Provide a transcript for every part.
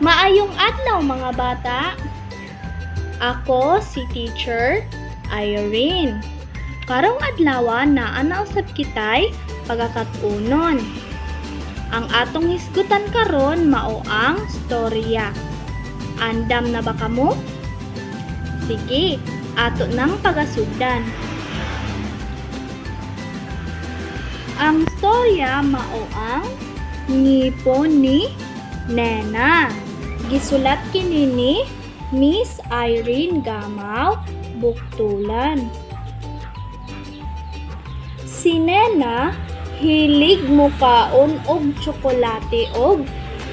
Maayong adlaw, mga bata. Ako si Teacher Irene. Karong adlaw, naa na usab kitay pagakatunon. Ang atong hisgutan karon mao ang storya. Andam na ba kamo? Sige, ato nang pagasugdan. Ang storya mao ang Ngipon ni Nena. Gisulat kini ni Miss Irene Gamaw Buktulan. Si Nena hilig mukaon og tsokolate og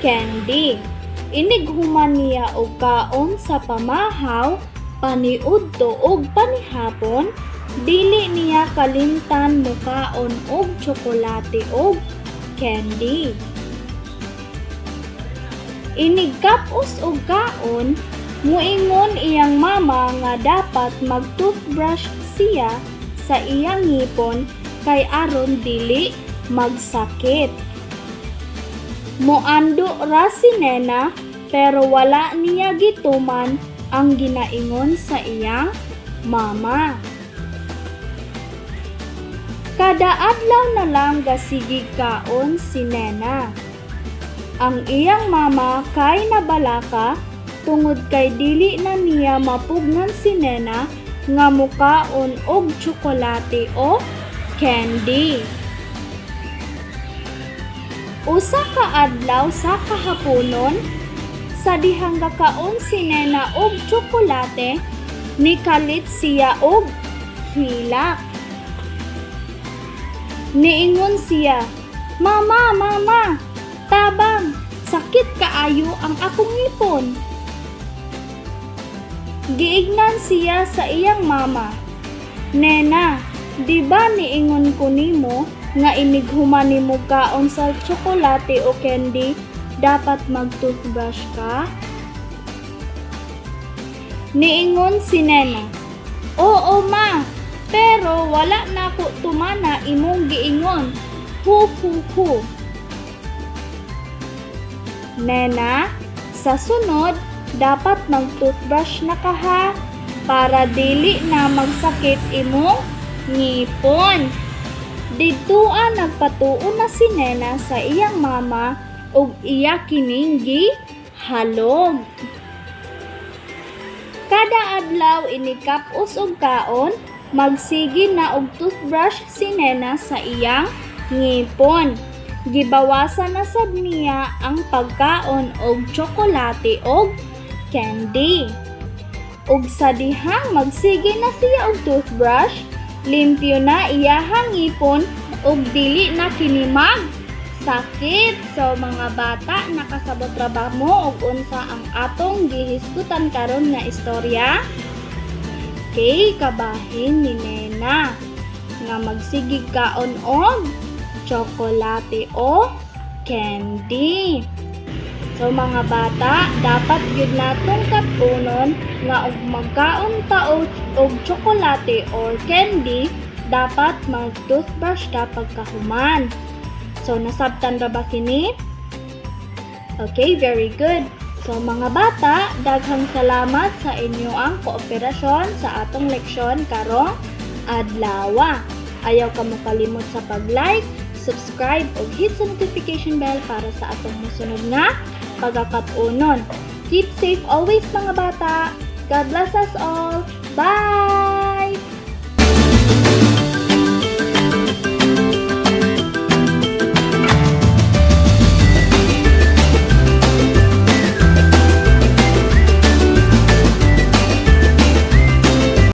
candy. Inig human niya og kaon sa pamahaw, paniudto og panihapon, dili niya kalimtan mukaon og tsokolate og candy. Inig kap-os og kaon, muingon iyang mama nga dapat mag-toothbrush siya sa iyang ngipon kay aron dili magsakit. Moando ra si Nena, pero wala niya gituman ang ginaingon sa iyang mama. Kada adlaw na lang gasigig kaon si Nena. Ang iyang mama kay nabalaka tungod kay dili na niya mapugnan si Nena nga mukaon og tsokolate o candy. Usa ka adlaw sa kahaponon, sa dihang gakaon si Nena og tsokolate, nikalit siya og hilak. Niingon siya, "Mama, mama, tabang, sakit kaayo ang akong ngipon." Giingnan siya sa iyang mama, "Nena, di ba niingon ko nimo nga inig human nimo kaon sa tsokolate o candy, dapat mag-toothbrush ka?" Niingon si Nena, "Oo, ma, pero wala nako tumana imong giingon. Hu hu hu." "Nena, sa sunod, dapat mag-toothbrush na ka ha, para dili na magsakit imong ngipon." Didtoa nagpatuo na si Nena sa iyang mama ug iya kining gihalog. Kada adlaw inig kap-os og kaon, magsige na og toothbrush si Nena sa iyang ngipon. Gibawasan na sad niya ang pagkaon og tsokolate og candy. Ug sa dihang magsige na siya og toothbrush, limpyo na iyahang ngipon ug dili na kini magsakit. So mga bata, nakasabot ra ba mo og unsa ang atong gihisgutan karon nga istorya? Okay, kabahin ni Nena nga magsigig kaon og tsokolate o candy. So mga bata, dapat gyud natong kat-unon nga og magkaon ta og tsokolate or candy, dapat mag-toothbrush ta pagkahuman. So nasabtan ra ba kini? Okay, very good. So mga bata, daghang salamat sa inyo ang kooperasyon sa atong leksyon karong adlaw. Ayaw kamo kalimot sa pag-like, subscribe ug hit sa notification bell para sa atong mosunod nga pagakatunon. Keep safe always, mga bata. God bless us all. Bye!